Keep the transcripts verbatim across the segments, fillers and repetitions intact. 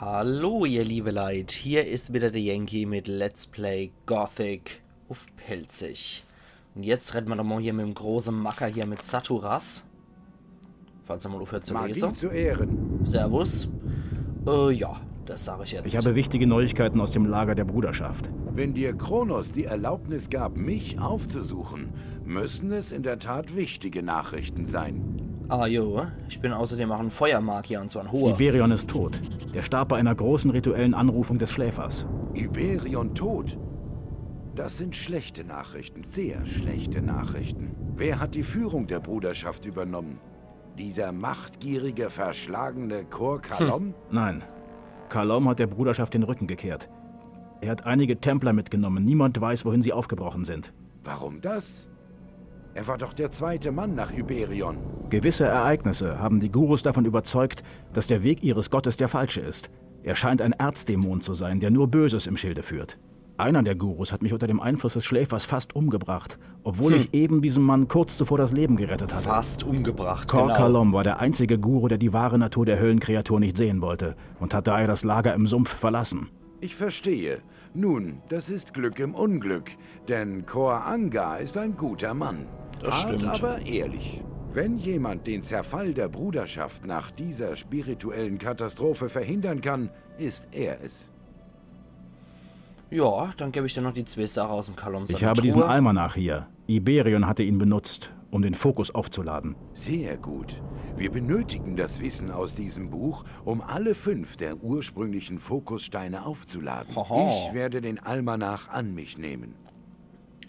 Hallo, ihr liebe Leit, hier is wieder der Yankee mit Let's Play Gothic uff Pälzisch. Un jetzt redde mer doch mol hier mit dem große Macker hier mit Saturas. Falls er mol uffhört zu Magie lese. Zu Ehren. Servus. Äh, ja, das sag ich jetzt. Ich habe wichtige Neuigkeiten aus dem Lager der Bruderschaft. Wenn dir Kronos die Erlaubnis gab, mich aufzusuchen, müssen es in der Tat wichtige Nachrichten sein. Ah jo, ich bin außerdem auch ein Feuermagier, und zwar ein hoher. Iberion ist tot. Er starb bei einer großen rituellen Anrufung des Schläfers. Iberion tot? Das sind schlechte Nachrichten, sehr schlechte Nachrichten. Wer hat die Führung der Bruderschaft übernommen? Dieser machtgierige, verschlagene Kor Kalom? Nein. Kalom hat der Bruderschaft den Rücken gekehrt. Er hat einige Templer mitgenommen. Niemand weiß, wohin sie aufgebrochen sind. Warum das? Er war doch der zweite Mann nach Iberion. Gewisse Ereignisse haben die Gurus davon überzeugt, dass der Weg ihres Gottes der falsche ist. Er scheint ein Erzdämon zu sein, der nur Böses im Schilde führt. Einer der Gurus hat mich unter dem Einfluss des Schläfers fast umgebracht, obwohl ich eben diesem Mann kurz zuvor das Leben gerettet hatte. Fast umgebracht, Kor Kalom war der einzige Guru, der die wahre Natur der Höllenkreatur nicht sehen wollte und hat daher das Lager im Sumpf verlassen. Ich verstehe. Nun, das ist Glück im Unglück, denn Kor Angar ist ein guter Mann. Das stimmt. Hart, aber ehrlich. Wenn jemand den Zerfall der Bruderschaft nach dieser spirituellen Katastrophe verhindern kann, ist er es. Ja, dann geb ich dir noch die zwee Sache aus dem Kalom seiner Truhe. Ich habe diesen Almanach hier. Iberion hatte ihn benutzt, um den Fokus aufzuladen. Sehr gut. Wir benötigen das Wissen aus diesem Buch, um alle fünf der ursprünglichen Fokussteine aufzuladen. Haha. Ich werde den Almanach an mich nehmen.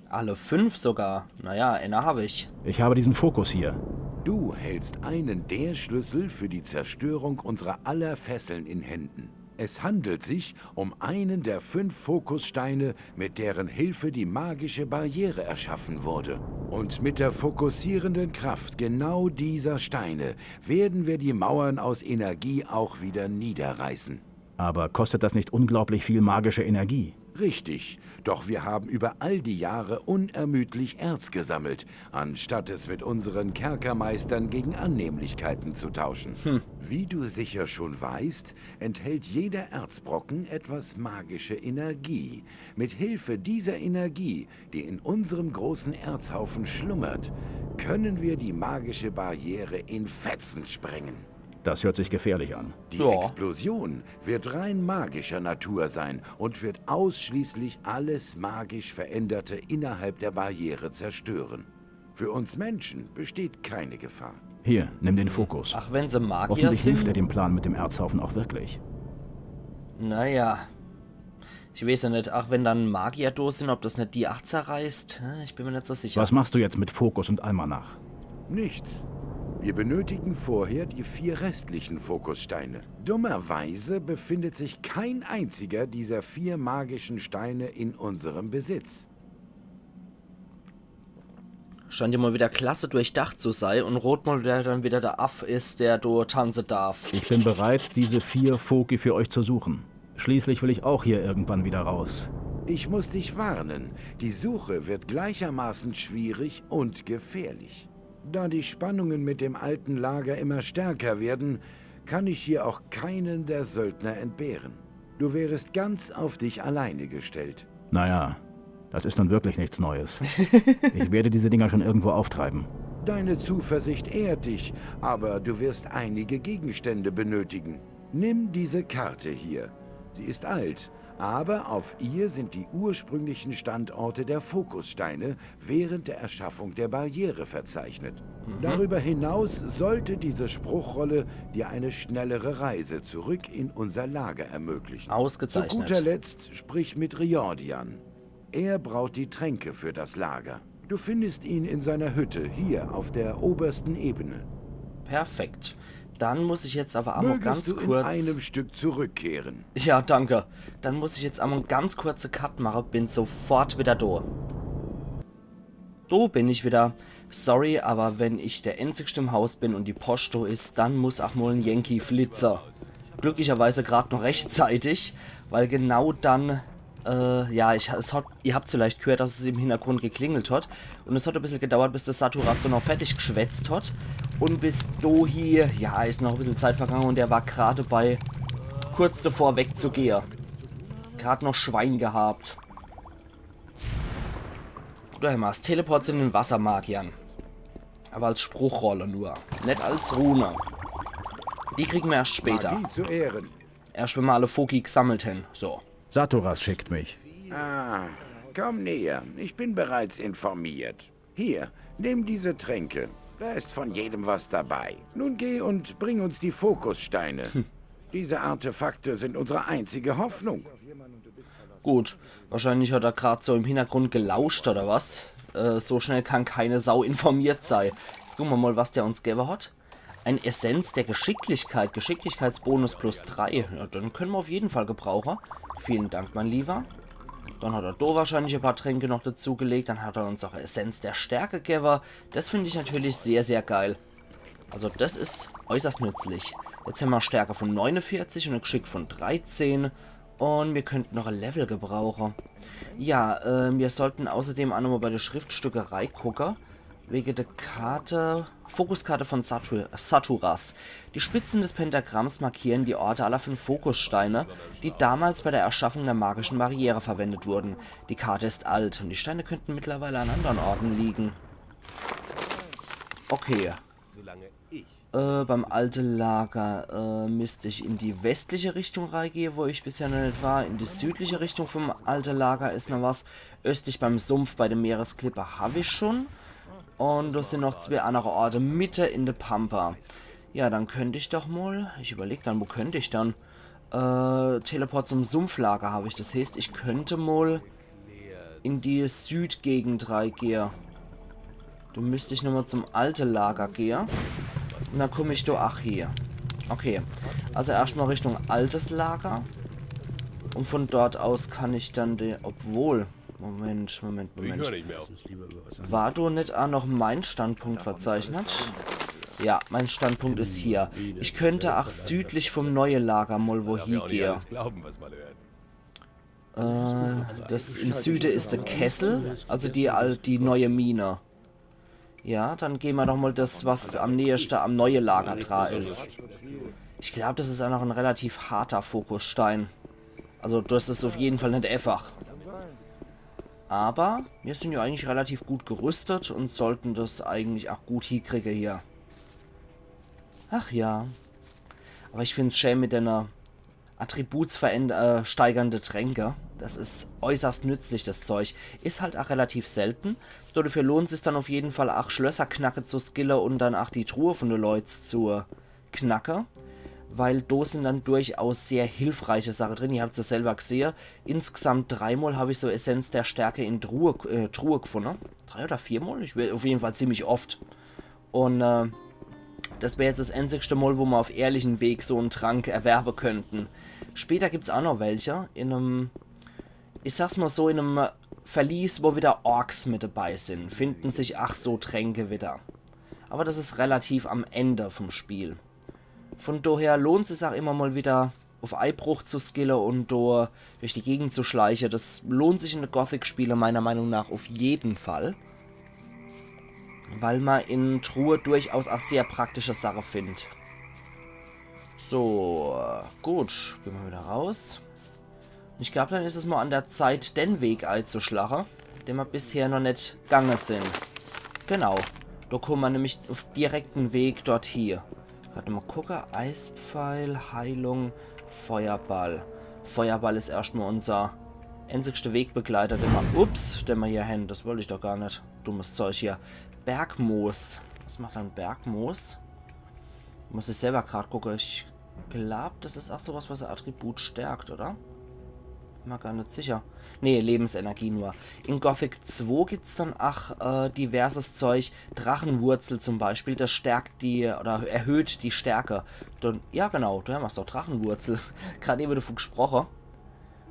Alle fünf sogar? Naja, einer hab ich. Ich habe diesen Fokus hier. Du hältst einen der Schlüssel für die Zerstörung unserer aller Fesseln in Händen. Es handelt sich um einen der fünf Fokussteine, mit deren Hilfe die magische Barriere erschaffen wurde. Und mit der fokussierenden Kraft genau dieser Steine werden wir die Mauern aus Energie auch wieder niederreißen. Aber kostet das nicht unglaublich viel magische Energie? Richtig, doch wir haben über all die Jahre unermüdlich Erz gesammelt, anstatt es mit unseren Kerkermeistern gegen Annehmlichkeiten zu tauschen. Hm. Wie du sicher schon weißt, enthält jeder Erzbrocken etwas magische Energie. Mit Hilfe dieser Energie, die in unserem großen Erzhaufen schlummert, können wir die magische Barriere in Fetzen sprengen. Das hört sich gefährlich an. Die Explosion wird rein magischer Natur sein und wird ausschließlich alles magisch Veränderte innerhalb der Barriere zerstören. Für uns Menschen besteht keine Gefahr. Hier, nimm den Fokus. Ach, wenn se Magier sin. Hoffentlich hilft er dem Plan mit dem Erzhaufen auch wirklich. Naja. Ich weeß jo net, ach wenn dann Magier do sin, ob das net die ach zerreißt. Hä? Ich bin mir net so sicher. Was machst du jetzt mit Fokus und Almanach? Nichts. Wir benötigen vorher die vier restlichen Fokussteine. Dummerweise befindet sich kein einziger dieser vier magischen Steine in unserem Besitz. Scheint jo mol wieder klasse durchdacht zu sei un rot mol, wer dann wieder der Aff is, der do tanze darf. Ich bin bereit, diese vier Foki für euch zu suchen. Schließlich will ich auch hier irgendwann wieder raus. Ich muss dich warnen, die Suche wird gleichermaßen schwierig und gefährlich. Da die Spannungen mit dem alten Lager immer stärker werden, kann ich hier auch keinen der Söldner entbehren. Du wärest ganz auf dich alleine gestellt. Naja, das ist nun wirklich nichts Neues. Ich werde diese Dinger schon irgendwo auftreiben. Deine Zuversicht ehrt dich, aber du wirst einige Gegenstände benötigen. Nimm diese Karte hier. Sie ist alt, aber auf ihr sind die ursprünglichen Standorte der Fokussteine während der Erschaffung der Barriere verzeichnet. Mhm. Darüber hinaus sollte diese Spruchrolle dir eine schnellere Reise zurück in unser Lager ermöglichen. Ausgezeichnet. Zu guter Letzt sprich mit Riordian. Er braut die Tränke für das Lager. Du findest ihn in seiner Hütte, hier auf der obersten Ebene. Perfekt. Dann muss ich jetzt aber amol ganz kurz. Mögest du in einem Stück zurückkehren. Ja, danke. Dann muss ich jetzt amol ganz kurze Cut mache, bin sofort wieder do. Do bin ich wieder. Sorry, aber wenn ich der Einzigste im Haus bin und die Post do is, dann muss ach mol en Yankee flitze. Glücklicherweise grad noch rechtzeitig, weil genau dann, äh, ja, ich, es hat, ihr habt's vielleicht gehört, dass es im Hintergrund geklingelt hat. Und es hat e bissel gedauert, bis der Saturas do noch fertig geschwätzt hat. Und bis dohi, ja, is noch e bissel Zeit vergange und der war grad bei Kurz davor wegzugehe. Grad noch Schwein gehabt. Oder hämmer's? Teleport zu den Wassermagiern. Aber als Spruchrolle nur. Net als Rune. Die kriegen wir erst später. Magie zu Ehren. Erst wenn wir alle Foki gesammelt haben. So. Saturas schickt mich. Ah, komm näher. Ich bin bereits informiert. Hier, nimm diese Tränke. Da ist von jedem was dabei. Nun geh und bring uns die Fokussteine. Diese Artefakte sind unsere einzige Hoffnung. Gut, wahrscheinlich hat er grad so im Hintergrund gelauscht oder was. Äh, so schnell kann keine Sau informiert sei. Jetzt gucke mer mal, was der uns gewwe hat. Ein Essenz der Geschicklichkeit. Geschicklichkeitsbonus plus drei. Ja, den können wir auf jeden Fall gebrauchen. Vielen Dank, mein Lieber. Dann hat er do wahrscheinlich ein paar Tränke noch dazugelegt. Dann hat er uns auch Essenz der Stärke gewwe. Das finde ich natürlich sehr, sehr geil. Also das ist äußerst nützlich. Jetzt haben wir Stärke von neunundvierzig und ein Geschick von dreizehn. Und wir könnten noch ein Level gebrauchen. Ja, äh, wir sollten außerdem auch nochmal bei der Schriftstückerei gucken. Wegen der Karte. Fokuskarte von Satu Saturas. Die Spitzen des Pentagramms markieren die Orte aller fünf Fokussteine, die damals bei der Erschaffung der magischen Barriere verwendet wurden. Die Karte ist alt und die Steine könnten mittlerweile an anderen Orten liegen. Okay. Äh, beim alte Lager äh, müsste ich in die westliche Richtung reingehe, wo ich bisher noch nicht war. In die südliche Richtung vom alte Lager ist noch was. Östlich beim Sumpf, bei der Meeresklippe, hab ich schon. Und das sind noch zwei andere Orte, Mitte in der Pampa. Ja, dann könnte ich doch mal, ich überleg dann, wo könnte ich dann? Äh, Teleport zum Sumpflager habe ich. Das heißt, ich könnte mal in die Südgegend reingehe. Dann müsste ich nochmal zum alte Lager gehe. Und dann komme ich da, ach, hier. Okay, also erstmal Richtung altes Lager. Und von dort aus kann ich dann den, obwohl, Moment, Moment, Ich höre Moment. Nicht mehr auf. War da nicht auch noch mein Standpunkt verzeichnet? Ja, mein Standpunkt ist hier. Ich könnte auch südlich vom neue Lager mal wo Darf ja auch nicht hingehe. Alles glauben, was man hört. Äh, das im Süde ist der Kessel, also die al- die neue Mine. Ja, dann gehen wir doch mal das, was am nächsten am neue Lager dran ist. Ich glaube, das ist auch noch ein relativ harter Fokusstein. Also das ist auf jeden Fall nicht einfach. Aber wir sind ja eigentlich relativ gut gerüstet und sollten das eigentlich auch gut hinkriegen hier. Ach ja. Aber ich find's schön mit einer attributsveränder äh, steigernde Tränke. Das ist äußerst nützlich, das Zeug. Ist halt auch relativ selten. Dafür lohnt sich dann auf jeden Fall auch Schlösser knacke zu skille und dann auch die Truhe von den Leuten zu knacke. Weil do sind dann durchaus sehr hilfreiche Sachen drin. Ihr habt's ja selber gesehen. Insgesamt dreimal habe ich so Essenz der Stärke in Truhe, äh, Truhe gefunden. Drei oder viermal? Ich will auf jeden Fall ziemlich oft. Und äh, das wäre jetzt das einzigste Mal, wo wir auf ehrlichen Weg so einen Trank erwerben könnten. Später gibt's auch noch welche. In einem, ich sag's mal so, in einem Verlies, wo wieder Orks mit dabei sind, finden sich ach so Tränke wieder. Aber das ist relativ am Ende vom Spiel. Von daher lohnt es sich auch immer mal wieder auf Einbruch zu skille und do durch die Gegend zu schleiche. Das lohnt sich in de Gothic-Spiele meiner Meinung nach auf jeden Fall. Weil man in Truhe durchaus auch sehr praktische Sache findet. So, äh, gut, gehen wir wieder raus. Ich glaube, dann ist es mal an der Zeit, den Weg einzuschlagen, den wir bisher noch nicht gegangen sind. Genau, da kommen wir nämlich auf direkten Weg dorthin. Gerade mal gucken, Eispfeil, Heilung, Feuerball. Feuerball ist erstmal unser einzigster Wegbegleiter, den wir, ups, den wir hier haben. Das wollte ich doch gar nicht. Dummes Zeug hier. Bergmoos. Was macht dann Bergmoos? Muss ich selber gerade gucken. Ich glaube, das ist auch sowas, was ein Attribut stärkt, oder? Bin mir gar nicht sicher. Nee, Lebensenergie nur. In Gothic zwei gibt's dann ach äh, diverses Zeug. Drachenwurzel zum Beispiel, das stärkt die, oder erhöht die Stärke. Dann, ja genau, da haben wir's doch, Drachenwurzel. Gerade eben davon gesprochen.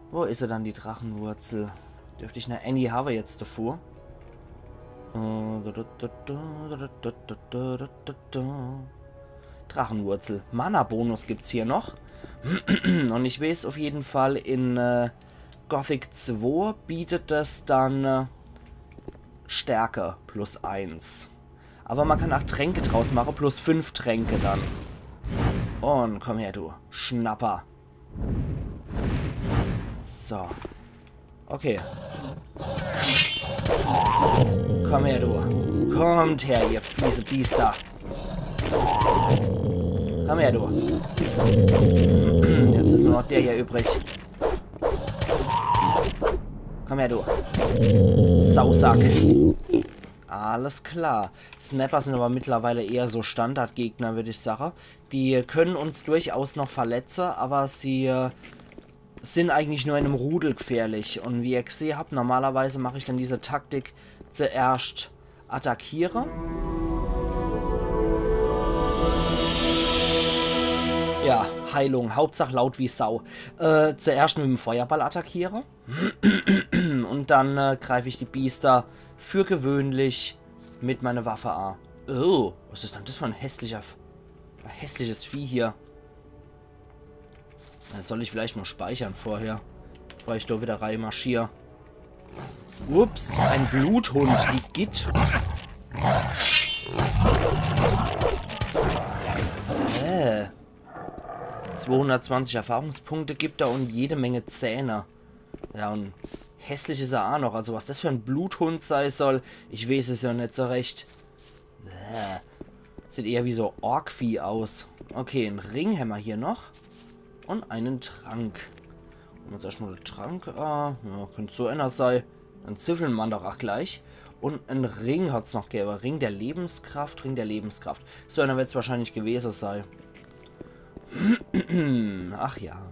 Wo ist er dann, die Drachenwurzel? Dürfte ich eine Annie haben jetzt davor? Äh, da, da, da. Drachenwurzel. Mana-Bonus gibt's hier noch. Und ich weiß auf jeden Fall, in äh, Gothic zwei bietet das dann äh, Stärke plus eins. Aber man kann acht Tränke draus machen, plus fünf Tränke dann. Und komm her, du Schnapper. So. Okay. Komm her, du. Kommt her, ihr fiese Biester. Komm her, du. Jetzt is nur noch der hier übrig. Komm her, du. Sausack. Alles klar. Snapper sin aber mittlerweile eher so Standardgegner, würd ich sage. Die können uns durchaus noch verletze, aber sie äh, sin eigentlich nur in em Rudel gefährlich. Un wie ihr gsehe habt, normalerweise mach ich dann diese Taktik zuerscht attackiere. Ja, Heilung. Hauptsach laut wie Sau. Äh, zuerscht mit em Feuerball attackiere. Un dann äh, greif ich die Biester für gewöhnlich mit meiner Waffe a. Oh, was is dann das für en hässlicher, hässliches Vieh hier? Das soll ich vielleicht mal speichern vorher, bevor ich do wieder reimarschier. Ups, en Bluthund, igitt. Äh. Zweihundertzwanzig Erfahrungspunkte gibt er un jede Menge Zähne. Ja, un hässlich is er a noch. Also was das für en Bluthund sei soll, ich weeß es ja net so recht. Bäh. Sieht eher wie so Orkvieh aus. Okay, en Ring hämmer hier noch. Un en Trank. Holen mer uns erscht mal de Trank. Äh, ja, könnt so ener sei. Dann ziffle mer doch ach gleich. Un en Ring hat's noch gewwe. Ring der Lebenskraft, Ring der Lebenskraft. So ener wird's wahrscheinlich gewese sei. Ach ja.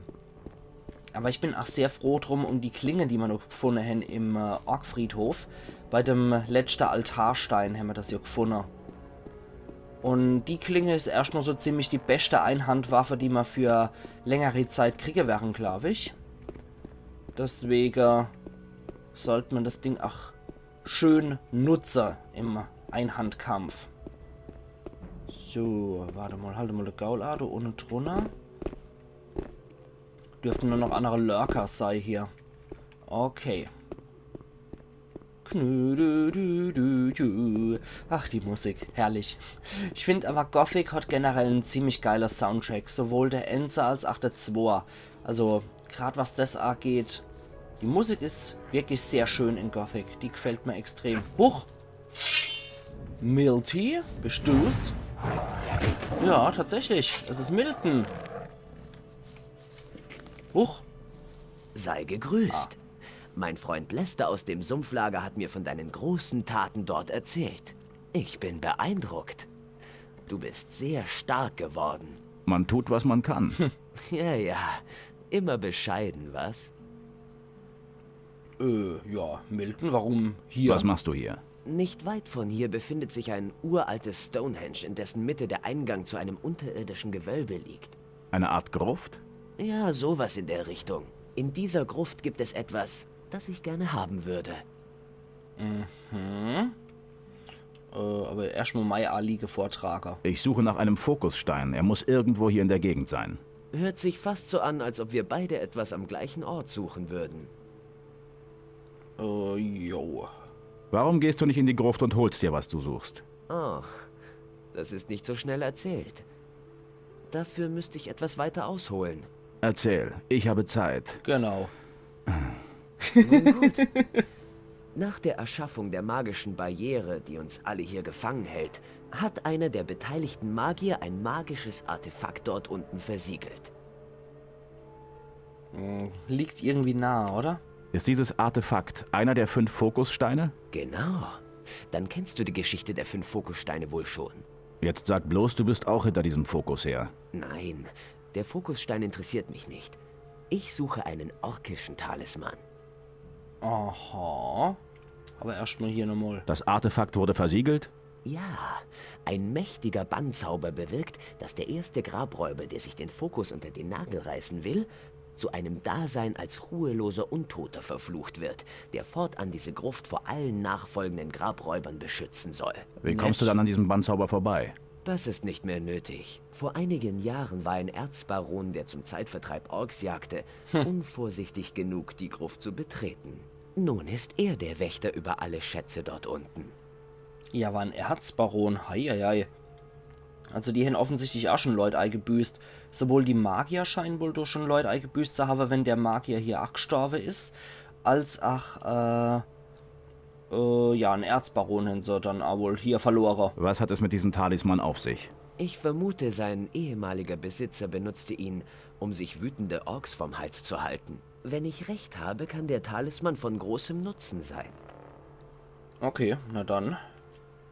Aber ich bin ach sehr froh drum um die Klinge, die mer noch gefunne hen im äh, Orkfriedhof. Bei dem letschte Altarstein hämmer das ja gefunne. Un die Klinge is erscht mal so ziemlich die beschte Einhandwaffe, die mer für längere Zeit kriege werre, glaub ich. Deswege sollt mer das Ding ach schön nutze im Einhandkampf. So, wart mal, halt mal de Gaul a, do unne drunner. Dürften nur noch annere Lurker sei hier. Okay. Knü, dü, dü, dü, dü. Ach, die Musik, herrlich. Ich find aber, Gothic hat generell en ziemlich geiler Soundtrack, sowohl der Enser als ach der Zwoer. Also, grad was das ageht, die Musik is wirklich sehr schön in Gothic. Die gefällt mer extrem. Huch! Milty, bist du's? Ja, tatsächlich. Es is Milton. Huch. Sei gegrüßt. Mein Freund Lester aus dem Sumpflager hat mir von deinen großen Taten dort erzählt. Ich bin beeindruckt. Du bist sehr stark geworden. Man tut, was man kann. Ja, ja. Immer bescheiden, was? Äh, ja, Milton, warum hier? Was machst du hier? Nicht weit von hier befindet sich ein uraltes Stonehenge, in dessen Mitte der Eingang zu einem unterirdischen Gewölbe liegt. Eine Art Gruft? Ja, sowas in der Richtung. In dieser Gruft gibt es etwas, das ich gerne haben würde. Äh, aber erscht mal mei Anliege vortrage. Ich suche nach einem Fokusstein. Er muss irgendwo hier in der Gegend sein. Hört sich fast so an, als ob wir beide etwas am gleichen Ort suchen würden. Äh, jo. Warum gehst du nicht in die Gruft und holst dir, was du suchst? Oh, das ist nicht so schnell erzählt. Dafür müsste ich etwas weiter ausholen. Erzähl, ich habe Zeit. Genau. Nun gut. Nach der Erschaffung der magischen Barriere, die uns alle hier gefangen hält, hat einer der beteiligten Magier ein magisches Artefakt dort unten versiegelt. Hm, liegt irgendwie nah, oder? Ist dieses Artefakt einer der fünf Fokussteine? Genau. Dann kennst du die Geschichte der fünf Fokussteine wohl schon. Jetzt sag bloß, du bist auch hinter diesem Fokus her. Nein, der Fokusstein interessiert mich nicht. Ich suche einen orkischen Talisman. Aha. Aber erscht mal hier nochmal. Das Artefakt wurde versiegelt? Ja, ein mächtiger Bannzauber bewirkt, dass der erste Grabräuber, der sich den Fokus unter den Nagel reißen will, zu einem Dasein als ruheloser Untoter verflucht wird, der fortan diese Gruft vor allen nachfolgenden Grabräubern beschützen soll. Wie kommst du dann an diesem Bannzauber vorbei? Das ist nicht mehr nötig. Vor einigen Jahren war ein Erzbaron, der zum Zeitvertreib Orks jagte, unvorsichtig genug, die Gruft zu betreten. Nun ist er der Wächter über alle Schätze dort unten. Ja, war en Erzbaron. Heieiei. Also die hän offensichtlich ach schon Leut eigebüßt. Sowohl die Magier scheinen wohl doch schon Leut eigebüßt zu hawe, wenn der Magier hier ach gestorwe is, als ach, äh, äh, ja, en Erzbaron hän se dann ach wohl hier verlore. Was hat es mit diesem Talisman auf sich? Ich vermute, sein ehemaliger Besitzer benutzte ihn, um sich wütende Orks vom Hals zu halten. Wenn ich recht habe, kann der Talisman von großem Nutzen sein. Okay, na dann.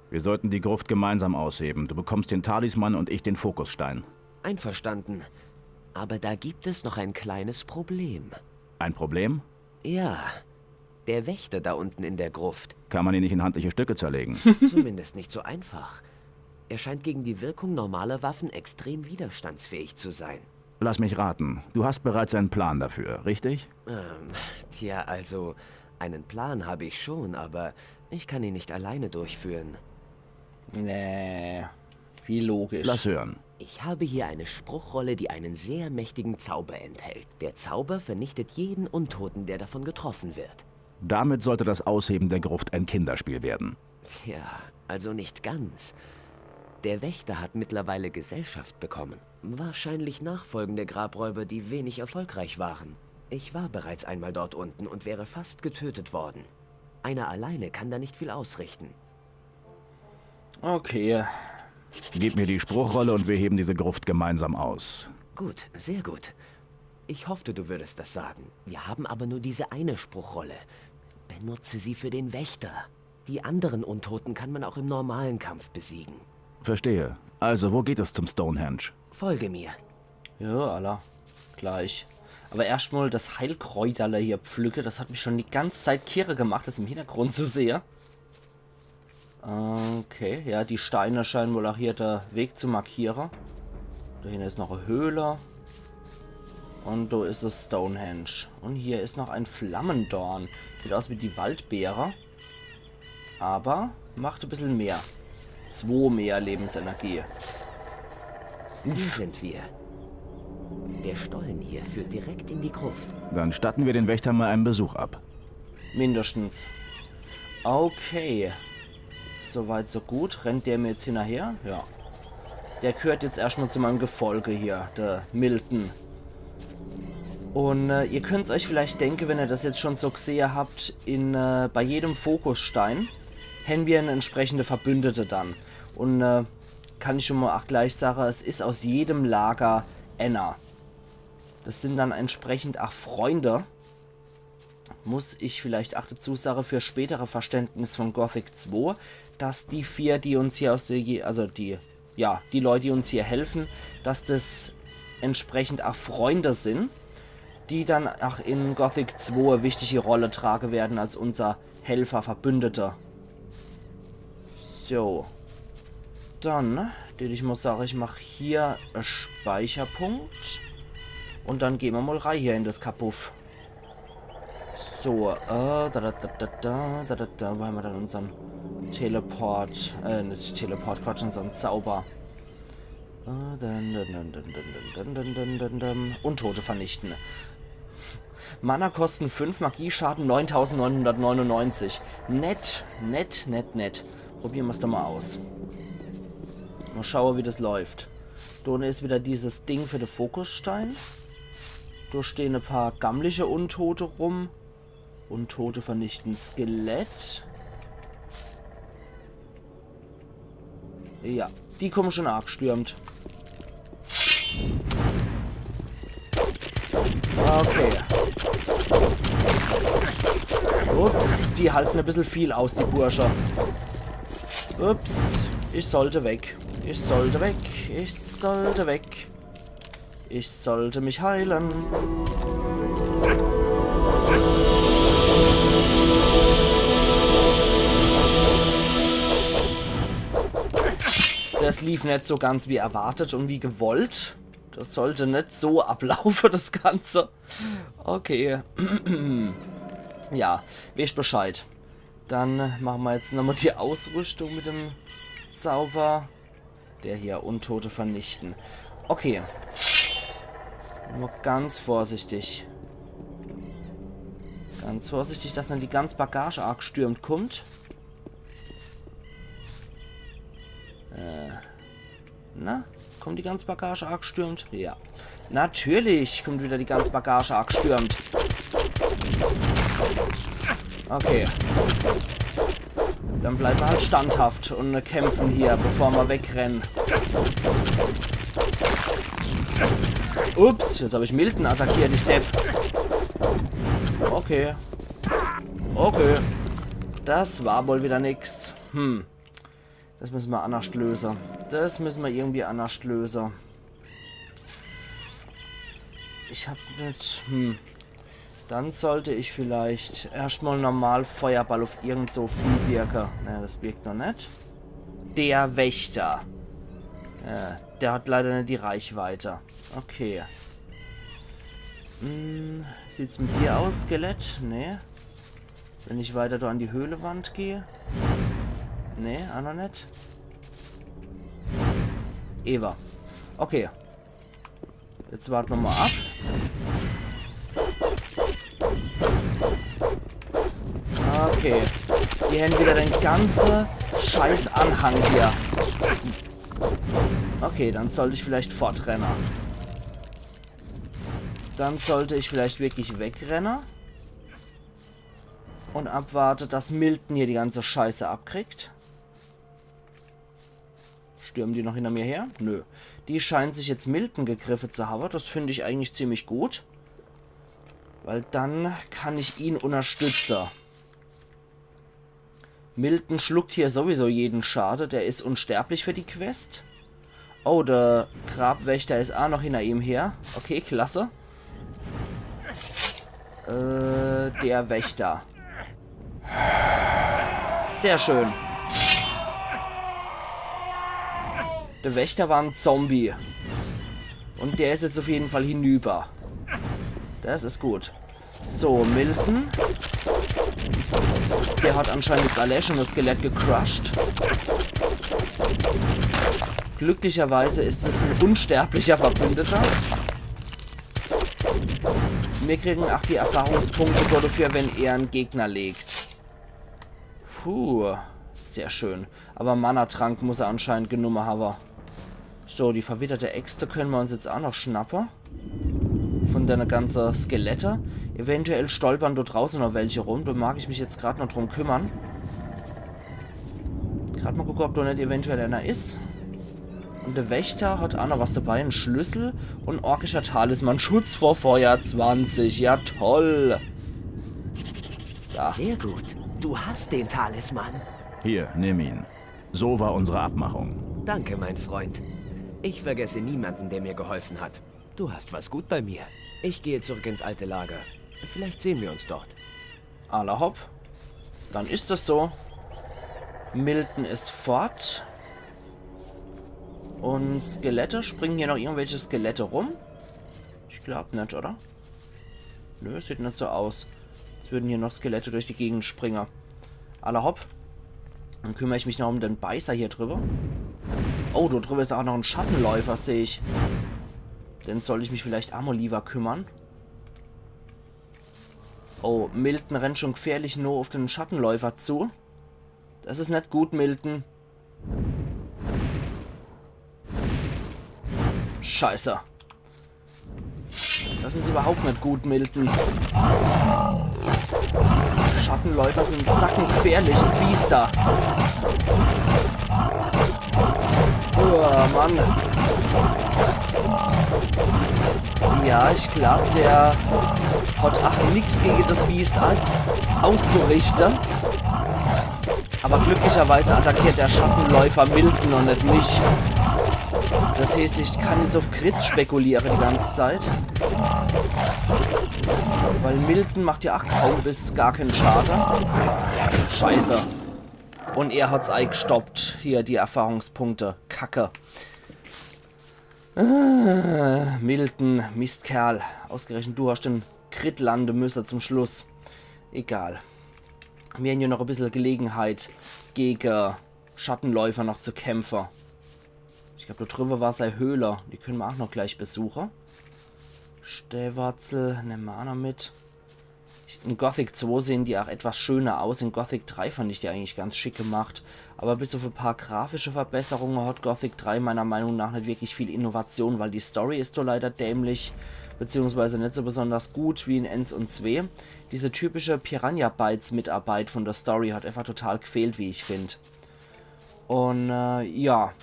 Wir sollten die Gruft gemeinsam ausheben. Du bekommst den Talisman und ich den Fokusstein. Einverstanden. Aber da gibt es noch ein kleines Problem. Ein Problem? Ja, der Wächter da unten in der Gruft. Kann man ihn nicht in handliche Stücke zerlegen? Zumindest nicht so einfach. Er scheint gegen die Wirkung normaler Waffen extrem widerstandsfähig zu sein. Lass mich raten. Du hast bereits einen Plan dafür, richtig? Ähm, tja, also, einen Plan habe ich schon, aber ich kann ihn nicht alleine durchführen. Nee, wie logisch. Lass hören. Ich habe hier eine Spruchrolle, die einen sehr mächtigen Zauber enthält. Der Zauber vernichtet jeden Untoten, der davon getroffen wird. Damit sollte das Ausheben der Gruft ein Kinderspiel werden. Tja, also nicht ganz. Der Wächter hat mittlerweile Gesellschaft bekommen. Wahrscheinlich nachfolgende Grabräuber, die wenig erfolgreich waren. Ich war bereits einmal dort unten und wäre fast getötet worden. Einer alleine kann da nicht viel ausrichten. Okay. Gib mir die Spruchrolle und wir heben diese Gruft gemeinsam aus. Gut, sehr gut. Ich hoffte, du würdest das sagen. Wir haben aber nur diese eine Spruchrolle. Benutze sie für den Wächter. Die anderen Untoten kann man auch im normalen Kampf besiegen. Verstehe. Also, wo geht es zum Stonehenge? Folge mir. Ja, alla. Gleich. Aber erscht mal das Heilkräuterle hier pflücke. Das hat mich schon die ganze Zeit kirre gemacht, das im Hintergrund zu sehe. Okay, ja, die Steine scheinen wohl auch hier der Weg zu markiere. Da hinne is noch e Höhle. Und da is es Stonehenge. Und hier is noch ein Flammendorn. Sieht aus wie die Waldbeere. Aber macht e bissel mehr. Zwo mehr Lebensenergie. Hier sind wir. Der Stollen hier führt direkt in die Gruft. Dann statten wir den Wächter mal einen Besuch ab. Mindestens. Okay. Soweit, so gut. Rennt der mir jetzt hinterher? Ja. Der gehört jetzt erscht mal zu meinem Gefolge hier, der Milton. Und äh, ihr könnt's euch vielleicht denke, wenn ihr das jetzt schon so gsehe habt, in, äh, bei jedem Fokusstein hän wir en entsprechende Verbündete dann. Und äh, kann ich schon mal auch gleich sage, es is aus jedem Lager enner. Das sind dann entsprechend auch Freunde. Muss ich vielleicht auch dazu sage, für spätere Verständnis von Gothic zwo, dass die vier, die uns hier aus der, Je- also die, ja, die Leute, die uns hier helfen, dass das entsprechend auch Freunde sind, die dann auch in Gothic zwo e wichtige Rolle trage werden als unser Helfer, Verbündete. So. Dann, dät ich mal sage, ich mach hier e Speicherpunkt. Und dann gehn mer mal rei hier in das Kabuff. So, äh, da, da, da, da, da, da, da, wo hän mer dann unsern Teleport, äh, net Teleport, Quatsch, unsern Zauber. Äh, dann, dann, dann. Untote vernichten. Mana kosten fünf, Magieschaden neuntausendneunhundertneunundneunzig. Nett, nett, nett, nett. Probiere mer's doch mal aus. Mal schaue, wie das läuft. Do unne is wieder dieses Ding für de Fokusstein. Do stehen e paar gammliche Untote rum. Untote vernichten, Skelett. Ja, die kommen schon angestürmt. Okay. Ups, die halten e bissel viel aus, die Bursche. Ups, ich sollte weg. Ich sollte weg. Ich sollte weg. Ich sollte mich heilen. Das lief net so ganz wie erwartet und wie gewollt. Das sollte net so ablaufe, das Ganze. Okay. Ja, weescht Bescheid. Dann mache mer jetzt nochmal die Ausrüschtung mit dem Zauber. Der hier, Untote vernichten. Okay. Nur ganz vorsichtig. Ganz vorsichtig, dass net die ganz Bagage angestürmt kommt. Äh. Na, kommt die ganze Bagage agestürmt? Ja. Natürlich kommt wieder die ganze Bagage agestürmt. Okay. Dann bleiben wir halt standhaft und kämpfen hier, bevor wir wegrennen. Ups, jetzt habe ich Milton attackiert, ich Depp. Okay. Okay. Das war wohl wieder nix. Hm. Das müssen wir annerscht lösen. Das müssen wir irgendwie annerscht lösen. Ich hab net... Hm. Dann sollte ich vielleicht erscht mal normal Feuerball auf irgend so Vieh wirke. Naja, das wirkt noch net. Der Wächter. Äh, der hat leider net die Reichweite. Okay. Hm, sieht's mit dir aus, Skelett? Nee. Wenn ich weiter da an die Höhlewand gehe? Nee, auch noch net. Eva. Okay. Jetzt warten wir mal ab. Okay. Die haben wieder den ganze scheiß Anhang hier. Okay, dann sollte ich vielleicht fortrenne. Dann sollte ich vielleicht wirklich wegrenne. Und abwarte, dass Milton hier die ganze Scheiße abkriegt. Stürmen die noch hinter mir her? Nö. Die scheinen sich jetzt Milton gegriffe zu haben. Das finde ich eigentlich ziemlich gut. Weil dann kann ich ihn unterstütze. Milton schluckt hier sowieso jeden Schade. Der is unsterblich für die Quest. Oh, der Grabwächter is auch noch hinter ihm her. Okay, klasse. Äh, der Wächter. Sehr schön. Der Wächter war ein Zombie. Und der is jetzt auf jeden Fall hinüber. Das is gut. So, Milton. Der hat anscheinend jetzt alle schon das Skelett gecrushed. Glücklicherweise is es ein unsterblicher Verbündeter. Wir kriegen acht die Erfahrungspunkte dafür, wenn er einen Gegner legt. Puh, sehr schön. Aber Mana-Trank muss er anscheinend genommen haben. So, die verwitterte Äxte können wir uns jetzt auch noch schnappen. Von dene ganze Skelette. Eventuell stolpern dort draußen noch welche rum. Da mag ich mich jetzt grad noch drum kümmern. Grad mal gucken, ob da nicht eventuell einer is. Und der Wächter hat auch noch was dabei. Ein Schlüssel und orkischer Talisman. Schutz vor Feuer zwanzig. Ja, toll. Da. Sehr gut. Du hast den Talisman. Hier, nimm ihn. So war unsere Abmachung. Danke, mein Freund. Ich vergesse niemanden, der mir geholfen hat. Du hast was gut bei mir. Ich gehe zurück ins alte Lager. Vielleicht sehen wir uns dort. Alla hopp. Dann is es so. Milton is fort. Und Skelette, springen hier noch irgendwelche Skelette rum? Ich glaub net, oder? Nö, sieht net so aus, als würden hier noch Skelette durch die Gegend springen. Alla hopp. Dann kümmere ich mich noch um den Beißer hier drüber. Oh, da drüber is auch noch ein Schattenläufer, seh ich. Den sollte ich mich vielleicht auch mal lieber kümmern. Oh, Milton rennt schon gefährlich nah auf den Schattenläufer zu. Das is net gut, Milton. Scheiße. Das is überhaupt net gut, Milton. Schattenläufer sind sackengefährliche Biester. Oh, Mann. Ja, ich glaub, der hat ach nix gegen das Biest als auszurichten. Aber glücklicherweise attackiert der Schattenläufer Milton und net mich. Das heißt, ich kann jetzt auf Crits spekulieren die ganze Zeit. Weil Milton macht ja ach kaum bis gar keinen Schaden. Scheiße. Und er hat's eigestoppt. Hier die Erfahrungspunkte. Kacke. Äh, Milton, Mistkerl. Ausgerechnet du hast den Crit lande müsse zum Schluss. Egal. Mir haben ja noch ein bisschen Gelegenheit, gegen Schattenläufer noch zu kämpfen. Ich glaub, da drüber war sei Höhle. Die können wir auch noch gleich besuchen. Stehwurzel nehmen wir auch noch mit. Ich, In Gothic zwei sehen die auch etwas schöner aus. In Gothic drei fand ich die eigentlich ganz schick gemacht. Aber bis auf e paar grafische Verbesserungen hat Gothic drei meiner Meinung nach nicht wirklich viel Innovation, weil die Story ist doch leider dämlich, beziehungsweise nicht so besonders gut wie in eins und zwei. Diese typische Piranha Bytes Mitarbeit von der Story hat einfach total gefehlt, wie ich find. Und äh, ja.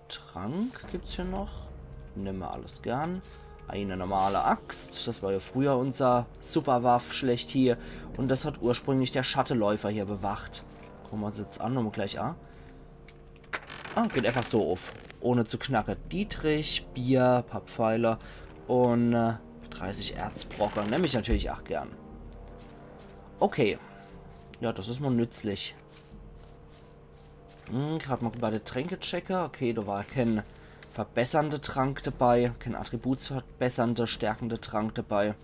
Trank gibt's hier noch. Nemme mer alles gern. Eine normale Axt. Das war ja früher unser Superwaff schlechthin. Und das hat ursprünglich der Schatteläufer hier bewacht. Gucke mer uns jetzt an, nochmal gleich an. Ah, geht einfach so auf. Ohne zu knacke. Dietrich, Bier, paar Pfeile und äh, dreißig Erzbrocke. Nemm ich natürlich auch gern. Okay. Ja, das is mal nützlich. Hm, grad mal bei de Tränke checke. Okay, da war kein verbessernde Trank dabei, kein attributsverbessernde, stärkende Trank dabei.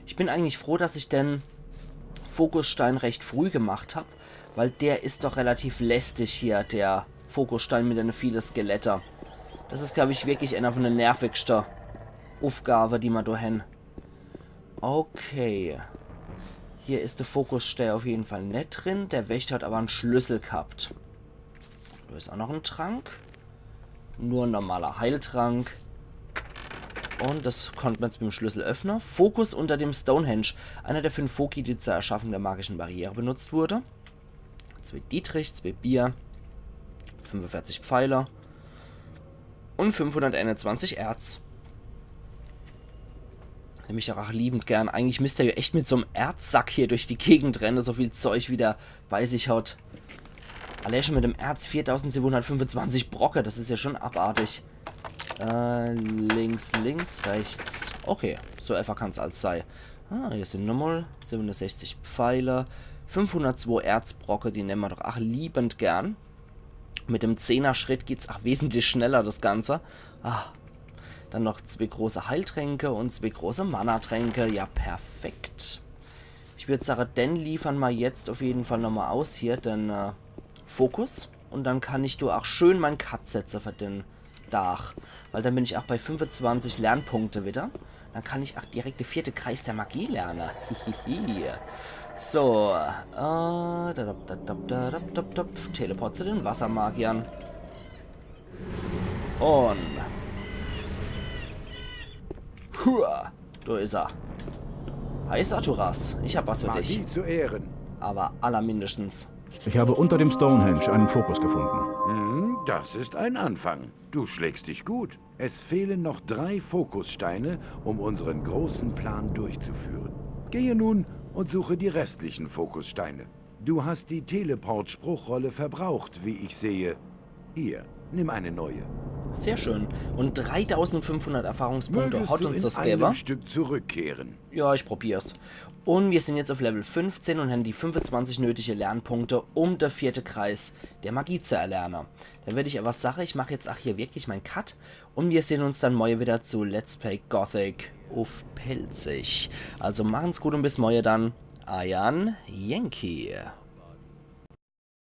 Ich bin eigentlich froh, dass ich den Fokusstein recht früh gemacht hab, weil der is doch relativ lästig hier, der Fokusstein mit den viele Skelette. Das is, glaub ich, wirklich einer von de nervigste Aufgabe, die mer da hen. Okay. Hier is de Fokusstein auf jeden Fall net drin. Der Wächter hat aber en Schlüssel gehabt. Da is auch noch en Trank. Nur en normaler Heiltrank. Und das konnte mer jetzt mit dem Schlüssel öffnen. Fokus unter dem Stonehenge. Einer der fünf Foki, die zur Erschaffung der magischen Barriere benutzt wurde. Zwei Dietrich, zwei Bier, fünfundvierzig Pfeile und fünfhunderteinundzwanzig Erz. Nemm ich doch auch liebend gern. Eigentlich müsst er ja echt mit so'm Erzsack hier durch die Gegend renne, so viel Zeug wie der bei sich hat. Allein schon mit dem Erz viertausendsiebenhundertfünfundzwanzig Brocke, das is ja schon abartig. Äh, links, links, rechts. Okay, so einfach kann's als sei. Ah, hier sin nochmal siebenundsechzig Pfeile. Fünfhundertzwei Erzbrocke, die nemme mer doch ach liebend gern. Mit dem Zehner-Schritt geht's ach wesentlich schneller, das Ganze. Ah, dann noch zwei große Heiltränke und zwei große Mana-Tränke. Ja, perfekt. Ich würd sage, den liefern mer jetzt auf jeden Fall nochmal aus hier, den äh, Fokus. Und dann kann ich do ach schön mein Cut setze für den Dach. Weil dann bin ich ach bei fünfundzwanzig Lernpunkte wieder. Dann kann ich ach direkt de vierte Kreis der Magie lerne. Hihihi. So, äh, da, da, da, da, da, da, da, da, Teleport zu den Wassermagiern. Und... Hua, da is er. Hi Saturas, ich hab was für dich. Magie zu Ehren. Aber allermindestens. Ich habe unter dem Stonehenge einen Fokus gefunden. Hm, das ist ein Anfang. Du schlägst dich gut. Es fehlen noch drei Fokussteine, um unseren großen Plan durchzuführen. Gehe nun und suche die restlichen Fokussteine. Du hast die Teleport-Spruchrolle verbraucht, wie ich sehe. Hier, nimm eine neue. Sehr schön. Und dreitausendfünfhundert Erfahrungspunkte Mögest hat du uns in das einem gegeben. Stück zurückkehren. Ja, ich probier's. Und wir sind jetzt auf Level fünfzehn und haben die fünfundzwanzig nötige Lernpunkte, um der vierte Kreis der Magie zu erlernen. Dann würd ich aber sagen, ich mach jetzt auch hier wirklich mein Cut und wir sehen uns dann morgen wieder zu Let's Play Gothic auf Pälzisch. Also machen's gut und bis morgen dann. Eier Yankee.